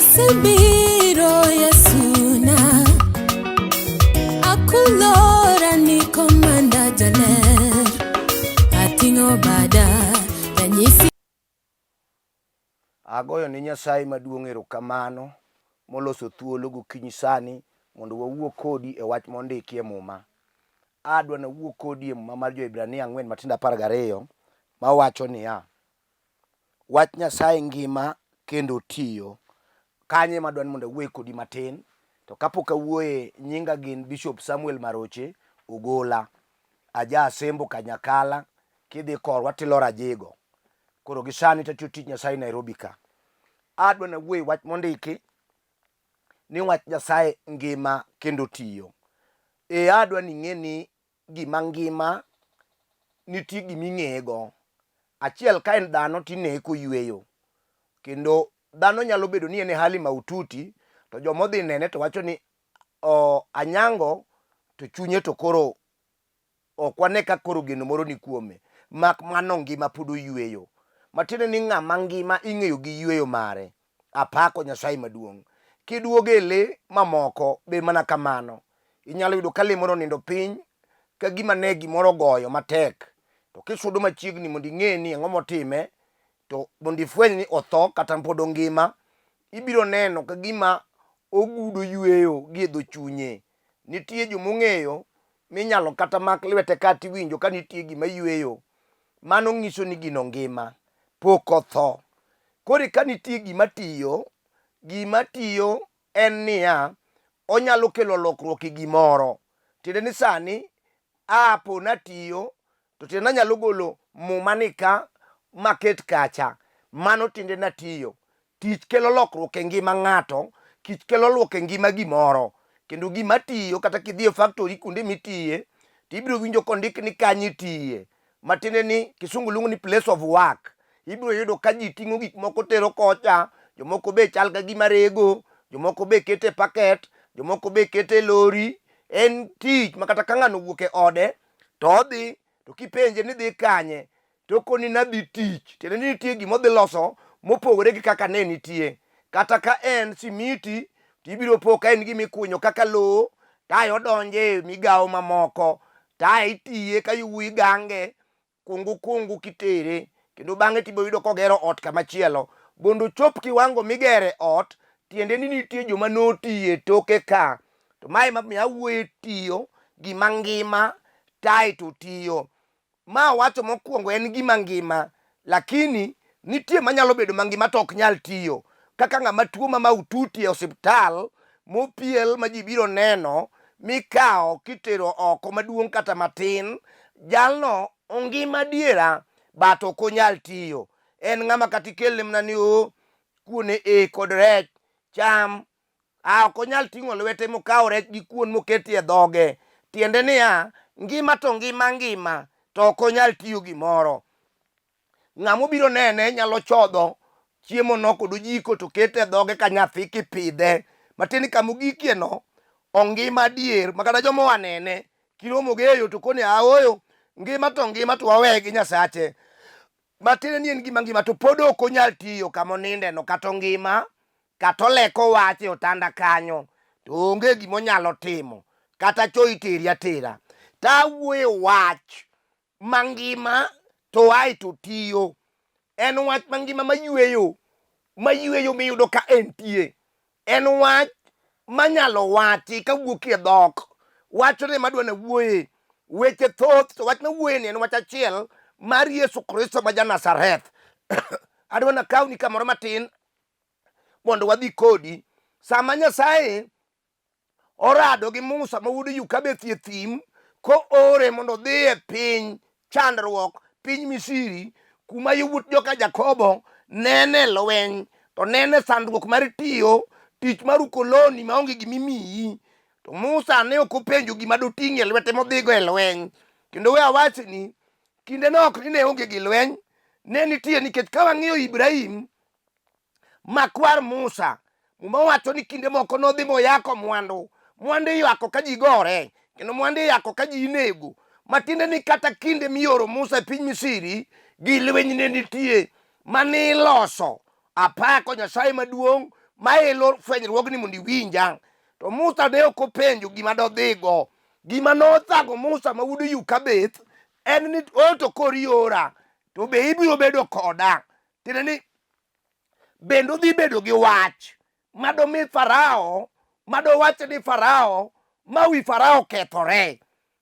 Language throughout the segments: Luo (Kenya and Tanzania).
Asebiro Yesuna, akulora ni komanda jaler, ating'o bada ranyisi. Agoyo ne Nyasaye maduong' erokamano moloso thuolo gokinyi sani mondo wawuo kodi e wach mondiki e Muma. Adwa nawuo kodi e Muma mar Jo-Hibrania ang'wen matindo 12 mawacho niya, Wach Nyasaye ngima kendo tiyo. Kanyo ema adwa ni mondo awuoye kodi matin. To kapok awuoye, nyinga gin Bishop Samuel Maroche Ogola. Aja Asembo Kanyakala, kidhi korwa tiloro Ajigo. Koro gi sani tatiyo tich Nyasaye Nairobi ka. Adwa nawuoye wach mondiki ni wach Nyasaye ngima kendo tiyo. E adwa ni ing'e ni gima ngima nitie gima ing'eyego. Achiel ka en dhano to ineye koyweyo. Kendo dhano nyalo bedo ni en e hali maututi to joma odhi nene to wacho ni o, Anyango to chunye to koro ok wane ka koro geno moro ni kuome. Mak mano ngima pod oyweyo. Matiende ni ng'ama ngima ing'eyo gi yweyo mare. Apako Nyasaye maduong'. Kiduogo e le mamoko be mana kamano. Inyalo yudo ka le moro onindo piny ka gima ne gimoro ogoyo matek. To kisudo machiegni mondo ing'e ni ang'o motime, to mondo ifweny ni otho kata pod ongima, ibiro neno ka gima ogudo yueyo gi e dho chunye. Nitie joma ong'eyo minyalo kata mak lwete ka tiwinjo ka nitie gima yueyo. Mano nyiso ni gino ngima, pok otho. Koro ka nitie gima tiyo, gima tiyo en niya, onyalo kelo lokruok e gimoro. Tiende ni sani apo natiyo to tiende nanyalo golo muma ni ka maket kacha. Mano tiende natiyo. Tich kelo lokruok e ngima ng'ato, tich kelo lokruok e ngima gimoro. Kendo gima tiyo kata kidhi e factory kuonde mitiye, to ibiro winjo kondik ni kanye itiye. Matiende ni kisungu luongo ni place of work. Ibiro yudo ka ji ting'o gik moko tero kocha, jomoko be chal ka gima rego, jomoko be keto e packet, jomoko be keto e lori. En tich ma kata ka ng'ano owuok e ode to odhi to kipenje ni dhi kanye to okoni nadhi tich. Tiende ni nitie gima odhi loso mopogore gi kaka ne nitie. Kata ka en simiti to ibiro po ka en gima ikunyo kaka lowo kae odonje e migawo mamoko tae itiye ka yowuoyi gange kungu kungu kitere kendo bang'e tibiro yudo kogero ot kamachielo. Mondo ochop kiwango migere ot, tiende ni nitie joma notiye toke ka. To mae ema awuoye tiyo gima ngima tae to tiyo. Ma wacho mokwongo en gima ngima, lakini nitie manyalo bedo mangima to ok nyal tiyo. Kaka ng'ama tuo ma maututi e osiptal mopiel ma ji biro neno mikawo kitero oko maduong' kata matin, jalno ongima adiera but ok onyal tiyo. En ng'ama kata ikelne mana ni oo kuon e kod rech cham Ah, ok onyal ting'o lwete mokawo rech gi kuon moketie e dhoge. Tiende niya, ngima to ngima ngima, to ok onyal tiyo gimoro. Ng'ama obiro nene nyalo chodho chiemo no kod ojiko to keto e dhoge ka nyathi kipidhe. Matiende ni kama ogikie no, ongima adier ma kata joma oa nene kiromo go e yo to koni aoyo ngima to ngima to waweye gi Nyasache. Matiende ni en gima ngima to pod ok onyal tiyo kama onindeno kata ongima kata oleko wach e otanda kanyo to onge gima onyalo timo kata cho iteri atera. To awuoyo e wach mangima to ae to tiyo. En wach mangima mayweyo mayweyo miyudo ka entie. En wach manyalo wachi kawuok e dhok. Wachno ema adwa nawuoye. Weche thoth to wach mawuoye ni en wach achiel mar Yesu Kristo ma ja Nazareth. Adwa nakawni kamoro matin mondo wadhi kodi. Sama Nyasaye orado gi Musa ma wuod Yukabeth e thim koore mondo odhi e piny chandruok, piny Misiri, kuma yawuot joka Jakobo nene lweny to nene sandruok mar tiyo tich mar ukoloni maonge gimimiyi. To Musa ne ok openjo gima doting' e lwete modhigo e lweny. Kendo we awachni, kindeno ok ni ne onge gi lweny, ne nitie nikech ka wang'iyo Ibrahim makwar Musa. Muma wacho ni kinde moko nodhi moyako mwandu. Mwandu iyako ka ji gore, kendo mwandu iyako ka ji inego. Matiende ni kata kinde mioro Musa e piny Misri, gi lweny ne nitie mane iloso. Apako Nyasaye maduong' ma elo fwenyruogni mondo iwinja. To Musa ne ok openjo gima dodhigo. Gima nothago Musa ma wuod Yukabeth en ni o to koro iora to be ibiro bedo koda. Tiende ni bende odhi bedo gi wach madomi Farao madowach ni Farao ma wi Farao kethore.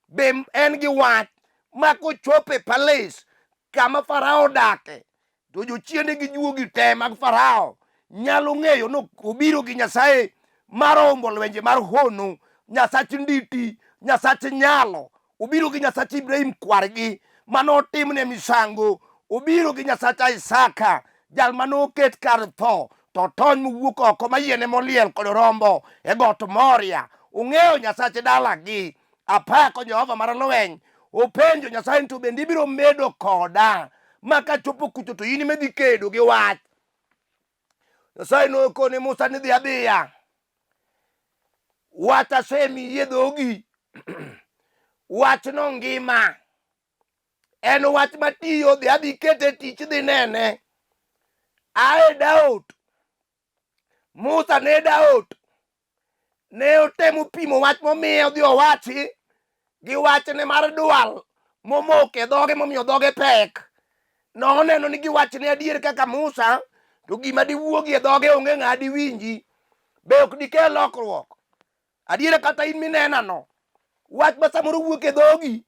Be en gi wach ma kochopo e palace kama Farao odake to jochiende gi juogi te mag Farao nyalo ng'eyo ni obiro gi Nyasaye mar ombo lwenje mar hono, Nyasach nditi, Nyasach nyalo. Obiro gi Nyasach Ibrahim kwargi mane otimne misango. Obiro gi Nyasach Isaka, jal mane oket kar tho to tony mowuok oko ma yiene moliel kod rombo e got Moria. Ong'eyo Nyasach dalagi. Apako Jehova mar lweny. Openjo Nyasaye ni to bende ibiro medo koda ma kachopo kucho to in imedhi kedo gi wach. Nyasaye nokone Musa ni dhi adhiya. Wach asemiyi e dhogi. Wachno ngima. En wach matiyo, dhi adhi kete e tich dhi nene. Ae Daud. Musa ne Daud. Ne otemo pimo wach momiye odhi owachi gi wachne mar dwal momoko e dhoge momiyo dhoge pek. Noneno ni giwachne adier kaka Musa, to gima diwuogi e dhoge onge ng'a diwinji. Be ok dikel lokruok? Adiera kata in minenano, wach ma samoro wuok e dhogi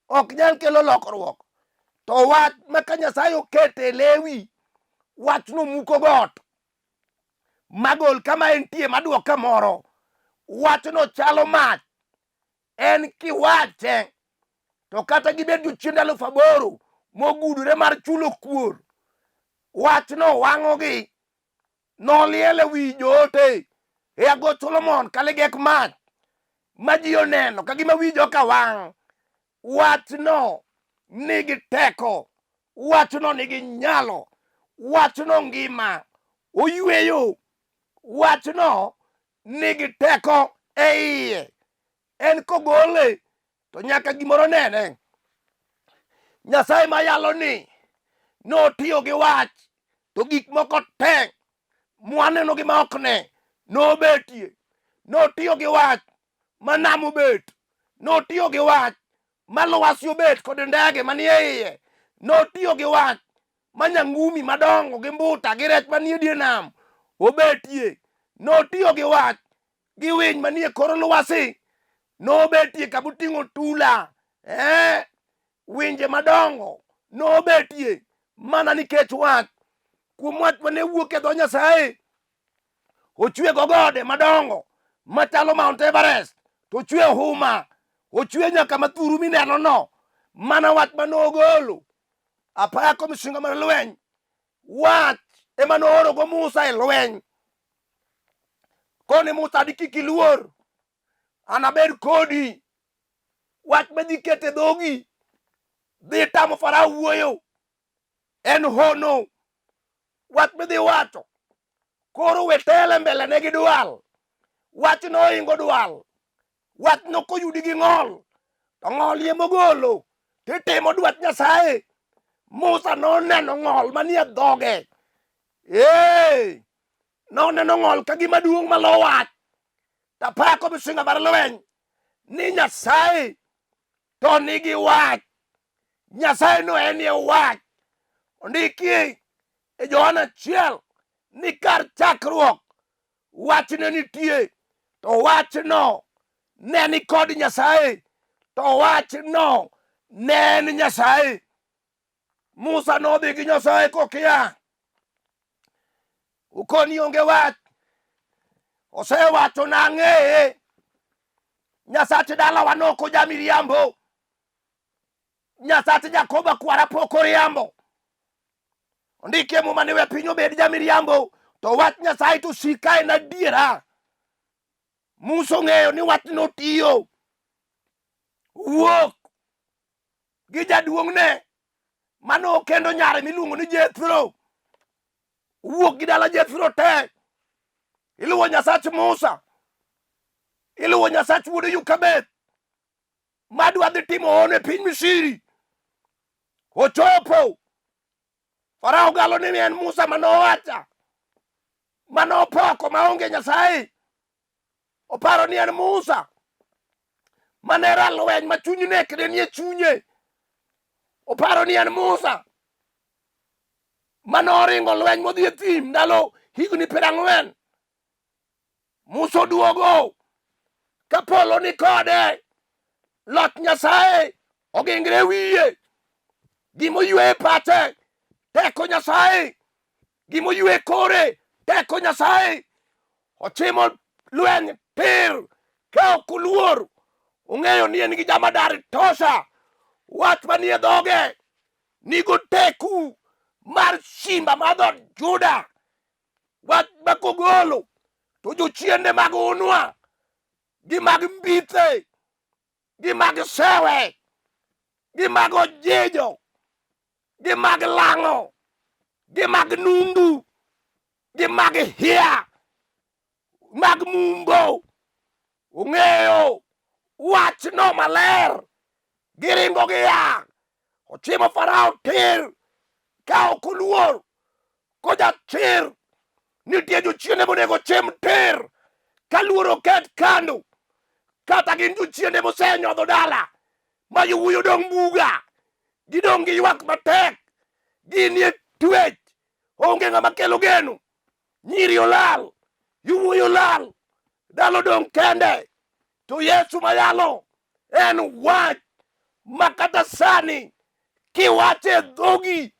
ok nyal kelo lokruok. To wach ma ka Nyasaye okete e lewi, wachno muko got magol kama entie maduok kamoro. Wachno chalo mach, en kiwache to kata gibed jochiende 8000 mogudore mar chulo kuor, wachno wang'ogi. Noliel e wi joote e agoch Solomon ka ligek mach ma ji oneno ka gima wi joka wang'. Wachno nigi teko, wachno nigi nyalo, wachno ngima, oyweyo, wachno nigi teko e iye. En kogole to nyaka gimoro nene. Nyasaye ma yalo ni notiyo gi wach to gik moko te mwaneno gi ma ok ne nobetie. Notiyo gi wach ma nam obet. Notiyo gi wach ma lwasi obet kod ndege manie iye. Notiyo gi wach ma nyangumi madongo gi mbuta gi rech manie die nam obetie. Notiyo gi wach gi winy manie kor lwasi nobetie kama oting'o tula winje madongo nobetie mana nikech wach. Kuom wach mane wuok e dho Nyasaye ochwe go gode madongo machalo Mount Everest, to ochwe huma, ochwe nyaka mathuru mineno no, mana wach mane ogolo. Apako misingo mar lweny, wach ema nooro go Musa e lweny. Koni Musa di kik iluor, anabed kodi. Wach madhi keto e dhogi dhi tamo Farao wuoyo, en hono. Wach midhi wacho koro we tele mbele ne gi dwal. Wach noingo dwal, wach nokoyudi gi ng'ol, to ng'ol ye mogolo titimo dwach Nyasaye. Musa noneno ng'ol manie dhoge. Ee, noneno ng'ol ka gima duong' malo wach. Tapako misinga mar lweny ni Nyasaye to nigi wach. Nyasaye no enie wach. Ondiki e Johana achiel ni kar chakruok wach ne nitie, to wachno ne ni kod Nyasaye, to wachno ne en Nyasaye. Musa nodhi gi Nyasaye kokia. Ukoni onge wach. Osewacho nang'eye. Nyasach dalawa nok ojamiriambo. Nyasach Jakobo kwara pok oriambo. Ondiki e Muma ni we piny obed jamiriambo, to wach Nyasaye to sik ka en adiera. Musa ong'eyo ni wachno tiyo. Wuok gi jaduong'ne mane okendo nyare miluongo ni Jethro. Wuok gi dala Jethro te. Iluwo Nyasach Musa. Iluwo Nyasach wuod Yukabeth. Madwa dhi timo hono e piny Misri. Ochopo. Farao galo ni en Musa mane owacha. Mane opoko maonge Nyasaye. Oparo ni en Musa mane ralweny ma chuny nek ne nie chunye. Oparo ni en Musa mane oringo lweny modhi e thim ndalo higni 40. Musa oduogo ka polo ni kode, loch Nyasaye ogingre wiye, gimoywe e pache teko Nyasaye, gimoywe kore teko Nyasaye. Ochimo lweny tir ka ok oluor, ong'eyo ni en gi jamadar tosha. Wach manie dhoge nigo teku mar simba mar dhood Juda. Wach ma kogolo to jochiende mag unwa gi mag mbithe gi mag sewe gi mag ojejo gi mag lang'o gi mag nundu gi mag hia mag mumbo ong'eyo wachno maler giringo gia ochimo Farao tir ka ok oluor kojachir nitie jochiende monego chim tir ka luor oket kando kata gin jochiende mosenyodho dala ma yowuoyi odong' buga gidong' gi ywak matek ginie twech onge ng'ama kelo geno nyiri olal yowuoyi olal dala odong' kende to Yesu mayalo en wach ma kata sani kiwache e dhogi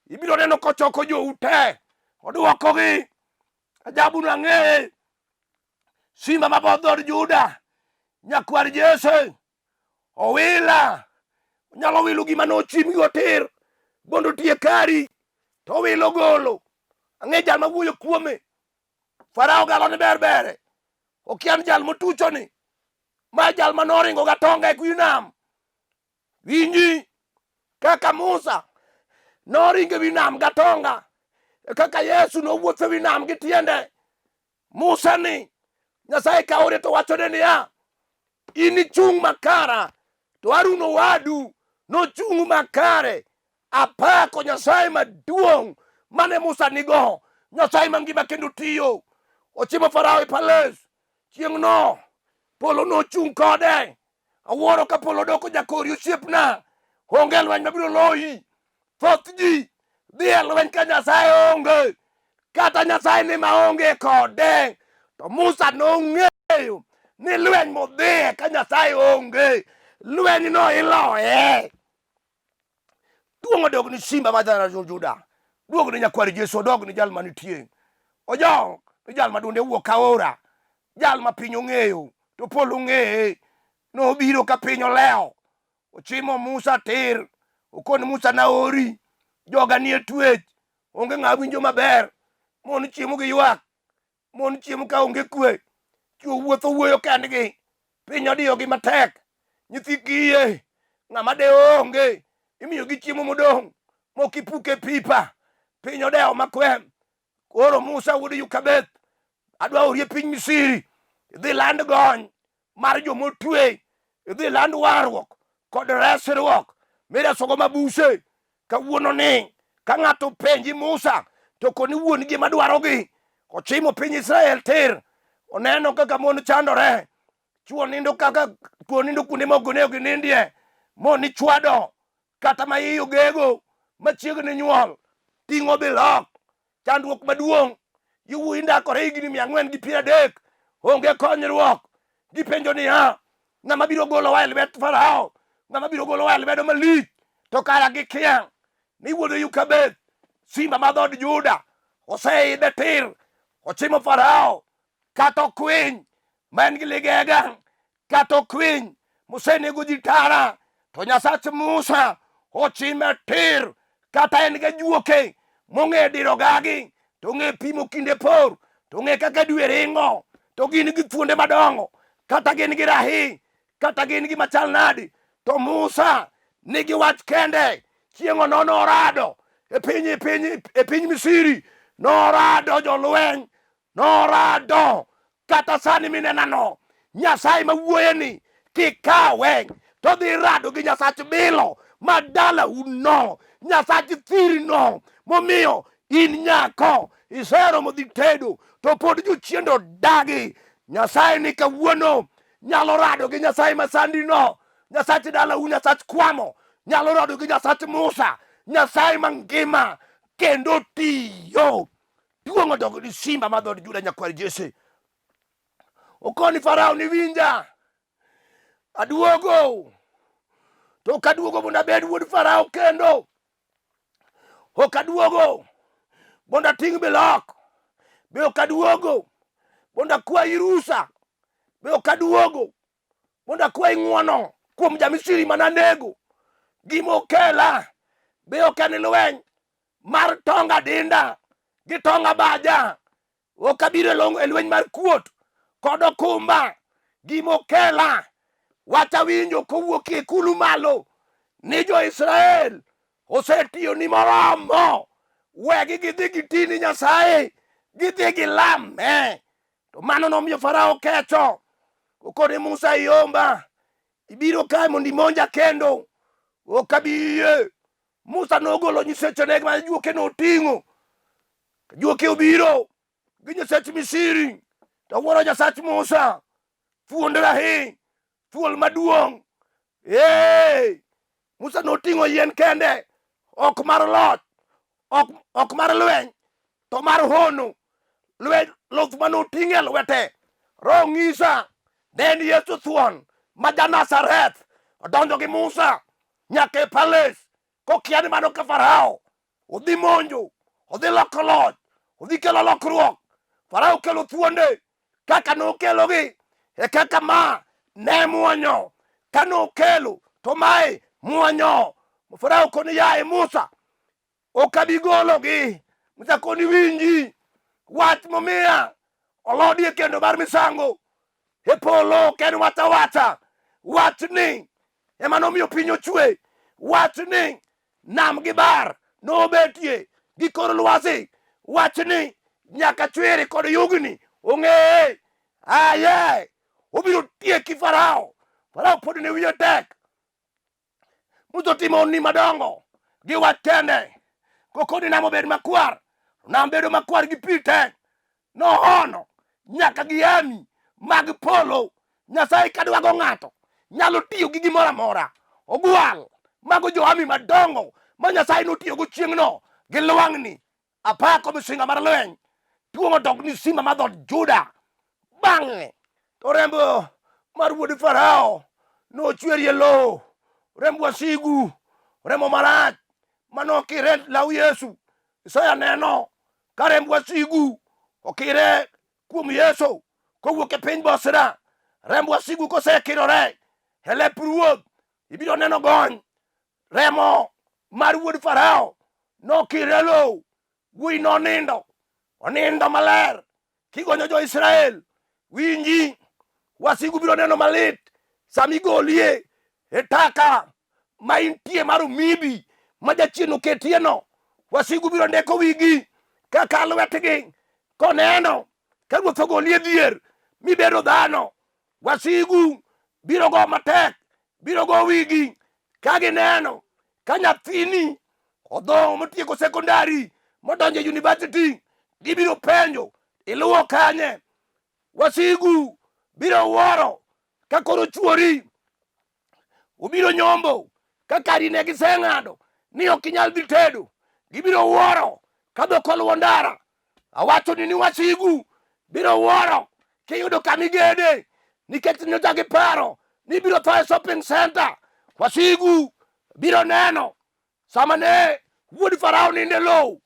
ibiro neno kochoko jou te odwokogi ajabu nang'eye simba ma both dhood Juda nyakwar Jesse owila onyalo wilo gima nochim gi otir mondo otiek kari to owilo golo ang'e jal mawuoyo kuome Farao galo ni ber bere okia ni jal motucho ni ma jal ma noringo gatonga e kwi nam winji kaka Musa noringo e wi nam gatonga e kaka Yesu nowuotho e wi nam gi tiende Musa ni Nyasaye ka ore to wachone niya in ichung' makara to Harun owadu nochung' makare apako Nyasaye maduong' mane Musa nigo Nyasaye mangima kendo tiyo ochimo Farao e palace chieng'no polo nochung' kode awuoro ka polo doko jakori osiepna onge lweny mabiro loyi thoth ji dhi e lweny ka Nyasaye onge kata Nyasaye ni maonge kode to Musa nong'eyo ni lweny modhiye ka Nyasaye onge lweny no iloye duong' odog ni simba ma dhana Juda duog ni nyakwar Jesu odog ni jal manitie ojok ni jal ma duonde wuok aora jal ma piny ong'eyo to polo ong'eye nobiro ka piny olewo ochimo Musa tir okon Musa naori joga nie twech onge ng'a winjo maber mon chiemo gi ywak mon chiemo ka onge kwe chwo wuotho wuoyo kendgi piny odiyogi matek nyithi kiye ng'ama dewo onge imiyogi chiemo modong' mok ipuke e pipa piny odewo makwem koro Musa wuod Yukabeth adwa ori e piny Misri idhi land gony mar jomotwe idhi land warruok kod resruok miresogo mabuse kawuono ni ka ng'ato penji Musa to koni wuon gi madwarogi ochimo piny Israel tir oneno kaka mon chandore chwo nindo kaka chwo nindo kuonde ma ok onego ginindie mon ichwado kata ma iye ogego machiegni nyuol ting'o bilok chandruok maduong' yowuoyi ndakore higni 430 onge konyruok gipenjo niya ng'ama biro golowa e lwet Farao ng'ama biro golowa e lwedo malich to kara gikia ni wuod Yukabeth simba ma dhood Juda oseidhe tir ochimo Farao kata okwiny ma en gi ligega kata okwiny mosenego ji tara to Nyasach Musa ochime tir kata en gajuoke mong'e diro gagi to ong'e pimo kinde por to ong'e kaka dwe ringo to gin gi thuonde madongo kata gin gi rahi kata gin gi machal nadi to Musa nigi wach kende chieng'o no norado e piny e piny e piny Misri norado jolweny norado kata sani minenano Nyasaye mawuoye ni kikawe to dhi rado gi Nyasach bilo ma dalau no Nyasach thirino momiyo in nyako Iseromo dhi tedo to pod jochiende odagi. Nyasaye ni kawuono nyalo rado gi Nyasaye masandino. Nyasach dalau, Nyasach kwamo, nyalo rado gi Nyasach Musa, Nyasaye mangima kendo tiyo. Duong' odog ni simba mar dhood Juda nyakwar Jesse. Okoni Farao ni winja, aduogo to ok aduogo mondo abed wuod Farao kendo. Ok aduogo mondo ating' bilok, be ok aduogo mondo akwayi rusa, be ok aduogo mondo akwayi ng'wono kuom ja-Misri mane anego. Gima okela be ok en lweny mar tong adinda gi tong abaja. Ok abiro e lweny mar kuot kod okumba. Gima okela wach awinjo kowuok e ikulu malo ni jo-Israel osetiyoni moromo. Wegi gidhi giti ni Nyasaye, gidhi gilame. To mano nomiyo Farao kecho. Okone Musa iomba, ibiro kae mondo imonja kendo. Ok abi yie. Musa nogolo nyisechene ma juoke noting'o. Juoke obiro gi nyisech Misiri, to wuoro Nyasach Musa, thuond rahi, thuol maduong'. Ee, Musa noting'o yien kende, ok mar loch, ok mar lweny, to mar hono. Lweny luth mane oting'o e lwete, Roho ng'isa ne en Yesu thuon ma ja-Nazareth, odonjo gi Musa nyaka e palace kokia ni mano ka Farao odhi monjo, odhi loko loch, odhi kelo lokruok. Farao kelo thuonde kaka nokelogi e kaka ma ne muonyo. Ka nokelo to mae muonyo. Farao koni yaye Musa, ok abi gologi. Musa koni winji wach momiya olodie kendo mar misango e polo ok en wach awacha. Wachni ema nomiyo piny ochwe. Wachni nam gi bar nobetie gi kor lwasi. Wachni nyaka chwiri kod yugni ong'eye. Aye, obiro tieki Farao. Farao pod ne wiye tek. Musa otimo honni madongo gi wach kende. Kokoni nam obed makwar, nam bedo makwar gi pi te. Nohono nyaka gi ami mag polo. Nyasaye kadwago ng'ato nyalo tiyo gi gimoro amora. Ogwal mago joami madongo ma Nyasaye notiyogo chieng'no gi lwang'ni apako misinga mar lweny tuo odok ni simba mar dhood Juda. Bang'e to remb mar wuod Farao nochwerie lowo, remb wasigu, remo marach manokire law Yesu. Isaya neno ka remb wasigu okire kuom Yesu kowuok e piny Bosra. Remb wasigu kosekirore e lep ruoth, ibiro neno gony. Remo mar wuod Farao nokire lowo, wuoyi nonindo, onindo maler kigonyo jo-Israel. Winji, wasigu biro neno malit sama igolie e taka ma intie mar omibi ma jachien oketieno. Wasigu biro ndeko wigi kaka lwetgi koneno ka ruoth ogolie dhier mibedo dhano. Wasigu biro go matek, biro go wigi ka gineno ka nyathini odhomo motieko sekondari modonjo e university, gibiro penjo iluwo kanye. Wasigu biro wuoro ka koro chuori obiro nyombo ka kari ne giseng'ado ni ok inyal dhi tedo. Gibiro wuoro ka dhok oluwo ndara. Awacho ni wasigu biro wuoro kiyudo kama igede nikech nyocha giparo ni ibiro tho e shopping center. Wasigu biro neno sama ne wuod Farao nindo e lowo,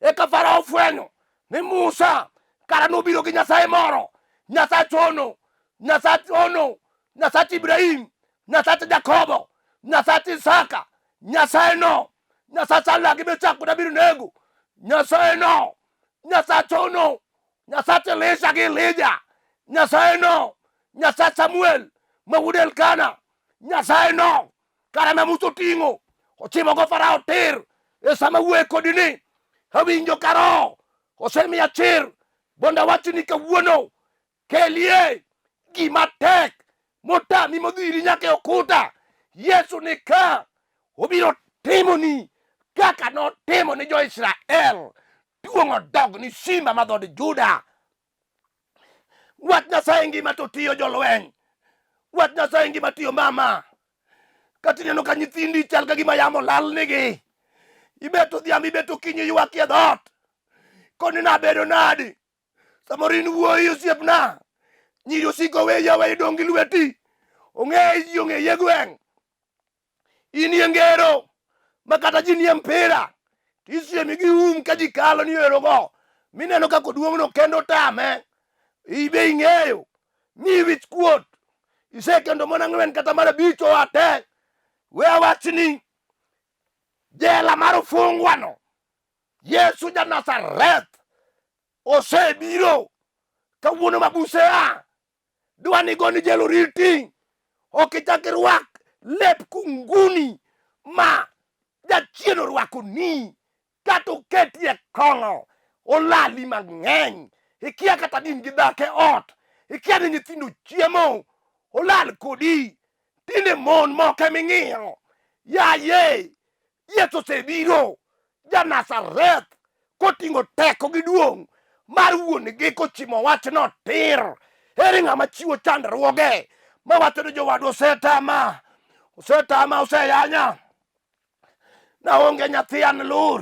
eka Farao ofwenyo ni Musa kara nobiro gi Nyasaye moro, Nyasach ono, Nyasach ono, Nyasach Ibrahim, Nyasach Jakobo, Nyasach Isaka, Nyasaye no, Nyasach Allah gi Meshak kod Abednego, Nyasaye no, Nyasach ono, Nyasach Elisha gi Elija, Nyasaye no, Nyasach Samuel ma wuod Elkana, Nyasaye no, kara ma Musa oting'o ochimogo Farao tir e sama wuoye kodi ni awinjo ka roho osemiya chir mondo awachni kawuono kelie gima tek motami modhiri nyaka e okuta. Yesu ni ka obiro timoni kaka notimo ni jo-Israel. Duong' odog ni simba ma dhood Juda. Wach Nyasaye ngima to tiyo jolweny. Wach Nyasaye ngima tiyo mama. Kata ineno ka nyithindi chal ka gima yamo lalnigi. Ibet odhiambo, ibet okinyi ywak e dhoot. Koni nabedo nadi? Samoro in wuoyi osiepna. Nyiri osiko weyi aweya idong' gi lweti. Ong'eyi ji ong'eyi e gweng'. In e ngero ma kata ji nie mpira to isiemi gi um ka ji kalo ni oerogo mineno kaka oduong'no kendo tame. Ibe ing'eyo mi wich kuot isekendo mon ang'wen kata mar abich oa te. We awachni jela mar ofungwano Yesu ja Nazareth osebiro kawuono mabuse a dwa ni goni jelo riti ok ichak irwak lep kunguni ma jachien orwako ni kata oketie kong'o olali mang'eny ikia kata din gi dhako e ot ikia ni nyithindo chiemo olal kodi tinde mon moko eming'iyo yaye Yesu osebiro ja Nazareth koting'o teko gi duong' mar wuon-gi kochimo wachno tir. Ere ng'ama chiwo chandruoge mawacho ni jowadu osetama, osetama, oseyanya. Naonge nyathi an lur,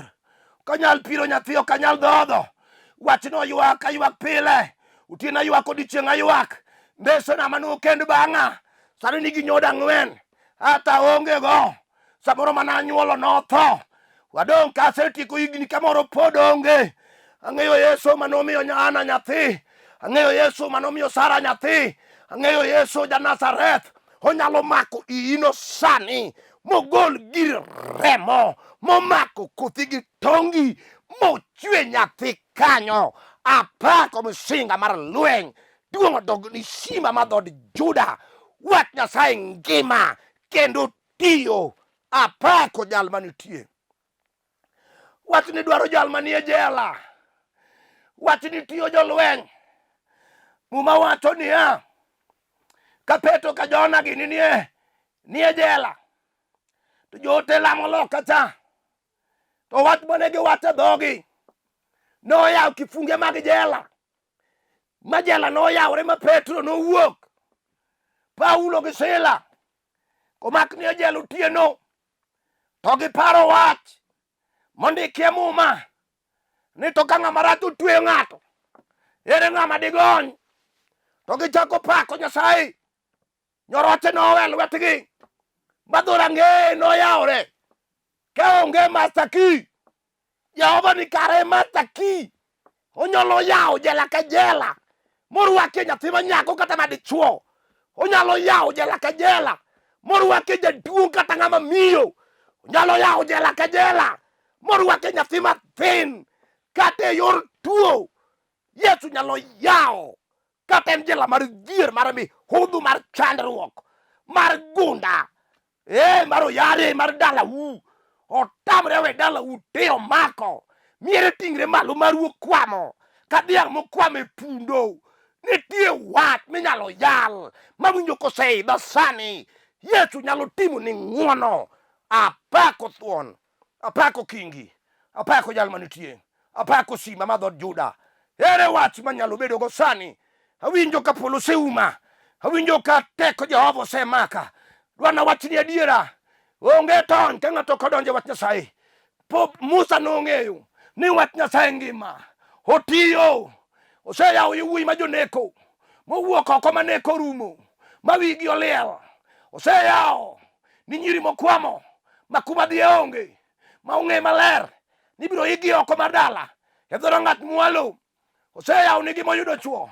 ok anyal piro nyathi, ok anyal dhodho. Wachno ywak, aywak pile, otieno aywak, odiechieng' aywak. Mbesena mane okend bang'a sani nigi nyodo ang'wen, hata onge go. Samoro mana anyuolo notho, wadong' ka asetieko higni kamoro pod onge. Ang'eyo Yesu manomiyo Ana nyathi, ang'eyo Yesu manomiyo Sara nyathi, ang'eyo Yesu ja Nazareth onyalo mako iyino sani mogol gir remo momako kothi gi tongi mochwe nyathi kanyo. Apako msinga mar lweny duong' odog ni simba mar dhood Juda. Wach Nyasaye ngima kendo tiyo. Apako jal manitie. Wachni dwaro jal manie jela. Wachni tiyo jolweny. Muma wacho niya, ka Petro ka Jona gini nie nie jela, to joote lamo loka cha, to wach mane giwacho e dhogi noyawo kifunge mag jela, ma jela noyawore ma Petro nowuok, Paulo gi Sila komak nie jela otieno, to giparo wach mondikie Muma ni to ka ng'ama rach otweyo ng'ato, ere ng'ama digony? To gichako pako Nyasaye. Nyoroche nowe lwetgi, ma dhorangeye noyawore. Ka onge master key, Jehova ni kare master key. Onyalo yawo jela ka jela morwakie nyathi ma nyako kata ma dichuo. Onyalo yawo jela ka jela morwakie jaduong' kata ng'ama miyo. Onyalo yawo jela ka jela morwakie nyathi mathin kata e yor tuo. Yesu nyalo yawo kata en jela mar dhier mar mihudhu mar chandruok mar gunda eh, mar oyare mar dalau otamre we dalau te omako miere tingre malo maru okwamo ka dhiang' mokwamo e pundo nitie wach minyalo yal mawinjo koseidha sani Yesu nyalo timo ni ng'wono apako thuon apako kingi apako jal manitie apako simba ma dhood Juda ere wach manyalo bedo go sani awinjo ka polo oseuma awinjo ka teko Jehova osemaka dwana wach ni adiera onge tony ka ng'ato ok odonjo e wach Nyasaye po Musa nong'eyo ni wach Nyasaye ngima otiyo oseyawo yawuoyi ma joneko mowuok oko ma neko orumo ma wigi oliel oseyawo ni nyiri mokwamo ma kuma dhiye onge ma ong'e maler ni biro igi oko mar dala e dho rangach mwalo oseyawo nigi moyudo chwo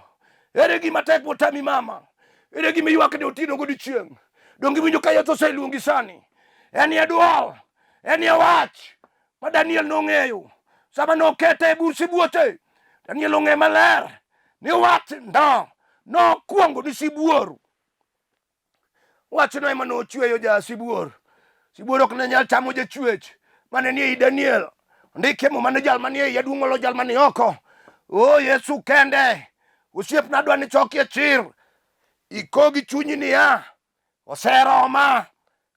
ere gima tek motami mama ere gima ywak ni otieno godiechieng' donge iwinjo ka Yesu oseluongi sani en e dwol en e wach ma Daniel nong'eyo sama nokete e bur sibuoche Daniel ong'e maler ni wach no nokwongo ni sibuor Wachno ema nochweyo ja sibuor. Sibuor ok ne nyal chamo jachwech mane nie i Daniel. Ondike muma ni jal manie iye duong' molo jal manie oko. O Yesu kende, osiepna adwa ni chokie chir. Ikogi chunyi niya, oseroma.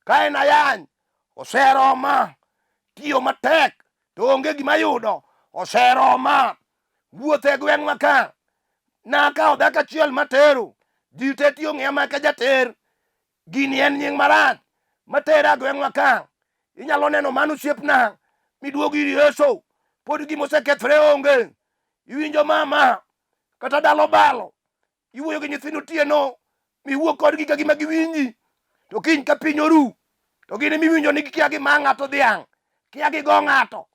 Ka en ayany, oseroma. Tiyo matek to onge gima ayudo. Oseroma wuotho e gweng'wa ka. Nakawo dhako achiel matero. Ji te tiyo ng'iya maka jater. Gini en nying marach matera e gweng'wa ka. Inyalo neno mano osiepna miduog ir Yesu. Pod gima osekethore onge. Iwinjo mama kata dalo balo iwuoyo gi nyithindo otieno miwuo kodgi ka gima giwinji to kiny ka piny oru to gin emiwinjo ni kia gima ng'ato dhiang' kia gigo ng'ato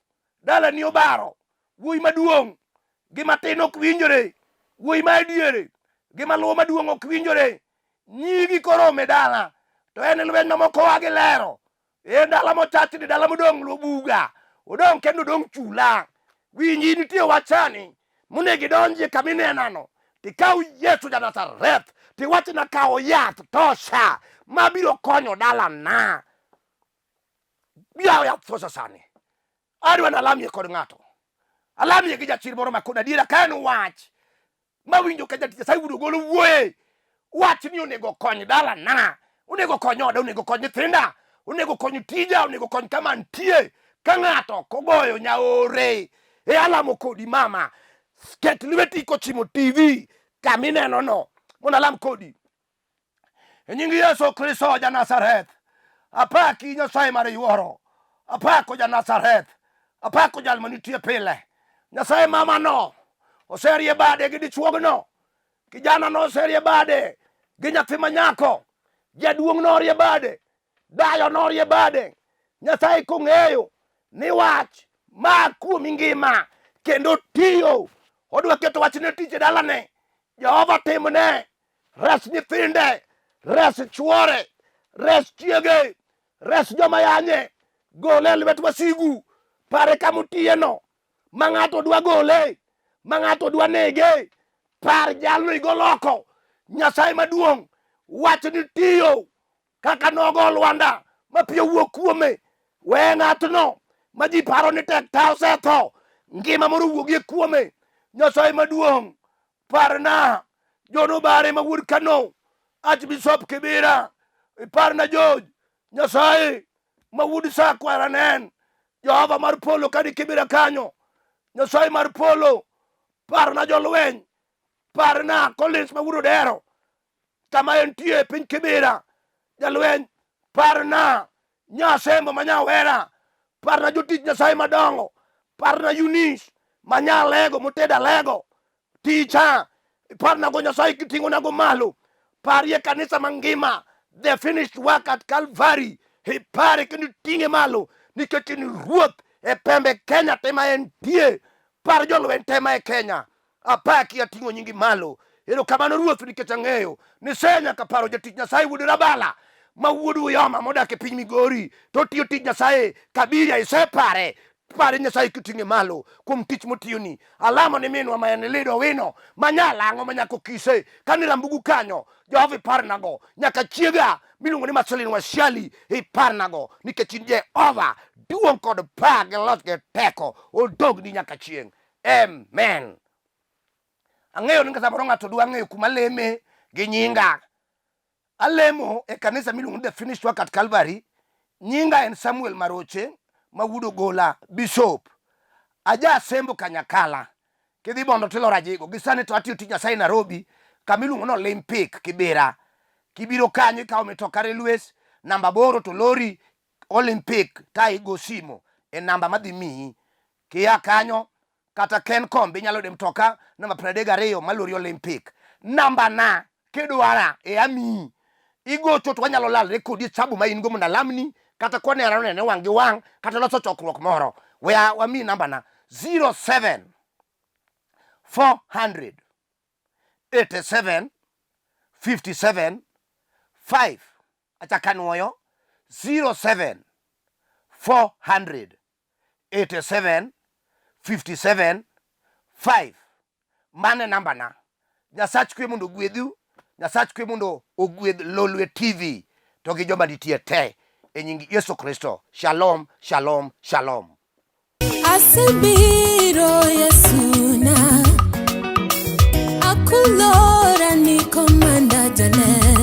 dalani obaro wuoyi maduong' gi matin ok winjore wuoyi ma ediere gi maluwo maduong' ok winjore nyigi koro ome dala to en lweny mamoko oa gi lero E dala mochachni, dala modong' lubuga, odong' kendo odong' chula. Winji nitie wachani monego idonjie kama inenano tikaw Yesu ja Nazareth tiwachna kawo yath tosha mabiro konyo dalana. Yaw yath tosha sani. Adwa nalamie kod ng'ato. Alamie gi jachir moro makod adiera ka en wach mawinjo ka jatich Nyasaye wuod ogolo wuoye wach ni onego okony dalana, onego okony oda, onego okony nyithinda, onego okony tija, onego okony kama antie. Ka ng'ato ok ogoyo nyaore e alamo kodi mama, ket lweti kochimo TV kama inenono mondo alam kodi. E nying Yesu Kristo ja Nazareth, apaki Nyasaye mar yuoro, apako ja Nazareth, apako jal manitie pile. Nyasaye mamano oserie bade gi dichuogno, kijana no oserie bade gi nyathi manyako, jaduong' norie bade, dayo norie bade. Nyasaye kong'eyo ni wach ma kuomi ngima kendo tiyo, odwa keto wachne tich e dalane. Jehova timne res nyithinde, res chwore, res chiege, res joma yanye, gole e lwet wasigu. Pare kama otiyeno, ma ng'ato dwa gole, ma ng'ato dwa nege. Par jalno igol oko. Nyasaye maduong' wach ni tiyo kaka nogo lwanda ma pi owuok kuome. We ng'atno ma ji paro ni tek ta osetho, ngima moro owuogie kuome. Nyasaye maduong' Parna John Obare ma wuod Kano, Archbishop Kibira. Iparna George Nyasaye ma wuod Sakwa Ranen, Jehova mar polo kani Kibira kanyo. Nyasaye mar polo, parna jolweny, parna Collins ma wuod Odero kama entie e piny Kibira. Jalweny, parna Nyasembo ma nyawera, parna jotich Nyasaye madongo, parna Eunice ma nyalego motedo alego, ticha parnago Nyasaye kiting'onago malo, parie kanisa mangima, the finished work at Calvary, ipare kendo iting'e malo nikech in ruoth e pembe Kenya te ma entie, par jolweny te ma e Kenya, apaki ating'o nyingi malo. Erokamano Ruoth nikech ang'eyo ni senyaka paro jatich Nyasaye wuod Rabala ma wuod Uyoma modak e piny Migori to otiyo tich Nyasaye Kabiria isepare pare Nyasaye kiting'e malo kuom tich motiyoni. Alamo ni minwa ma en Lido Owino ma nyalang'o ma nyako kise kani Rambugu kanyo Jehova iparnago nyaka chiega miluongo ni Marceline Wasiali iparnago nikech in Jehova duong' kod pak gi loch gi teko odogni nyaka chieng'. Amen. Ang'eyo ni samoro ng'ato dwa ng'eyo kuma aleme gi nyinga. Alemo e kanisa miluongo ni The Finished Work at Calvary. Nyinga en Samuel Maroche ma wuod Ogola, Bishop. Aja Asembo Kanyakala. Kidhi Bondo tiloro Ajigo. Gi sani to atiyo tij Nyasaye Nairobi kama iluongo ni Olympic Kibera. Kibiro kanyo ikawo mitoka Railways namba 8 to lori Olympic ta igo simo e namba madhi miyi. Kia kanyo kata Kencom be inyalo yude mtoka namba 32 malori Olympic. Namba na kidwara e amiyi. Igocho to wanyalo lalre kodi e sabu ma in go mondo alamni kata kwaneno nene wang' gi wang' kata loso chokruok moro. We wamiyi namba na 07 400 87 57 5 achako anwoyo 07 400 87 57 5 mano e nambana nyasach kwe mondo ogwedhu nyasach kwe mondo ogwedh lolwe tv to gi joma nitie te e nying yesu kristo shalom shalom shalom Asebiro Yesu na akulora ni komanda jaler.